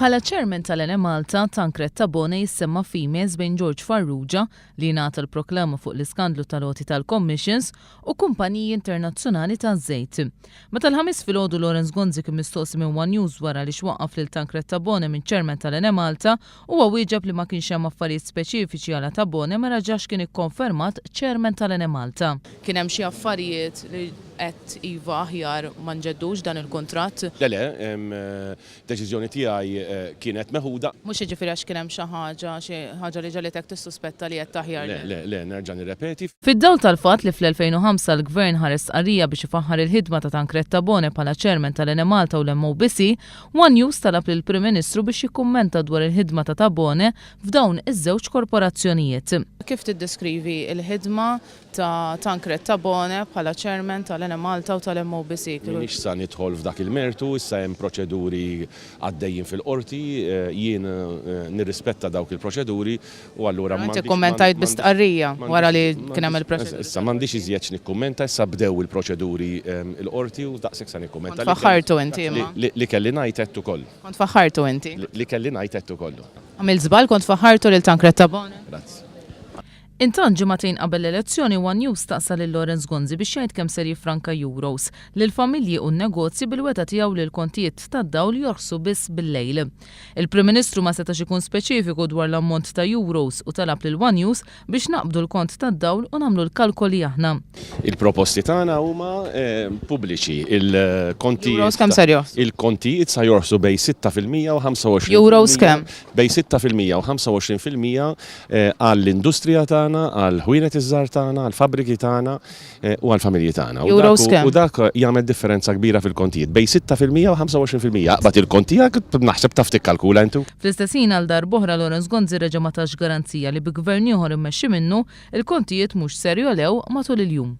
Bħala Chairman tal-Enemalta, Tancred Tabone jissemma f'emails bejn George Farrugia, li ngħata l-proklama fuq l-iskandlu tal-għoti tal-commissions, u kumpaniji internazzjonali taż-żejt. Meta l-Ħamis filgħodu Lawrence Gonzi kien mistoqsi minn one News dwar għaliex waqqaf lil Tancred Tabone minn Chairman tal-Enemalta, huwa wieġeb li ma kienx hemm affarijiet speċifiċi għala Tabone ma raġax kien ikkonfermat Chairman tal-Enemalta. Kien hemm xi affarijiet li għedt iva aħjar ma nġeddux dan il-kuntratt? Le le, Deċiżjoni tiegħi kienet meħuda. Mhux jiġifieri għax kien hemm xi ħaġa, xi ħaġa li ġagħlitek tissuspetta li għedt aħjar le. Le, le, le, nerġa' nirrepeti. Fid-dawl tal-fatt li fl-2005 l-Gvern ħareġ stqarrija biex ifaħħar il-ħidma ta' Tancred Tabone bħala Chairman tal-Enemalta u l-MOBC, one News talab lill-Prim Ministru biex jikkummenta dwar il-ħidma ta' Tabone f'dawn iż-żewġ korporazzjonijiet. Kif tiddeskrivi l-ħidma ta' Tancred Tabone bħala Chairman tal-Enemalta u tal-MOBC. M'iniex sa nidħol f'dak il-mertu, issa hemm proċeduri għaddejjin fil-Qorti, jien nirrispetta dawk il-proċeduri u allura m'għandix. Inti kkummentajt bi stqarrija wara li kien hemm il-proċeduri. Issa m'għandix iżjed x'nikkummenta, issa bdew il-proċeduri l-Qorti u daqshekk sa nikkummenta. Kont faħħartu inti imma. Li kelli ngħid għedtu kollu. Kont faħħartu inti. Li kelli ngħid għedtu kollu. Għamilt żball kont faħħartu lil Tancred Tabone? Grazzi. Intant ġimagħtejn qabel l-elezzjoni one News staqsa lil Lawrence Gonzi biex jgħid kemm ser jiffranka euros lill-familji u n-negozji bil-wegħda tiegħu li l-kontijiet tad-dawl jorħsu biss bil-lejl. Il-Prim Ministru ma setax ikun speċifiku dwar l-ammont ta' euros u talab lil one News biex naqbdu l-kont tad-dawl u nagħmlu l-kalkoli aħna. Il-proposti tagħna huma pubbliċi. Il-kontijiet Euros kemm ser jorħsu? Il-kontijiet sa jorħsu bejn 6% u 25. Euros kemm? Bejn 6% u 25% għall-industrija tagħna, għall-ħwienet iż-żgħar tagħna, għall-fabbriki tagħna u għall-familji tagħna. Euros kemm? U dak jagħmel differenza kbira fil-kontijiet, bejn 6% u 25%. Aqbad il-kont tiegħek, naħseb taf tikkalkula intu. Fl-istess ħin għal darb'oħra Lawrence Gonzi reġa' ma tax garanzija li bi gvern ieħor immexxi minnu, il-kontijiet mhux ser jogħlew matul il-jum.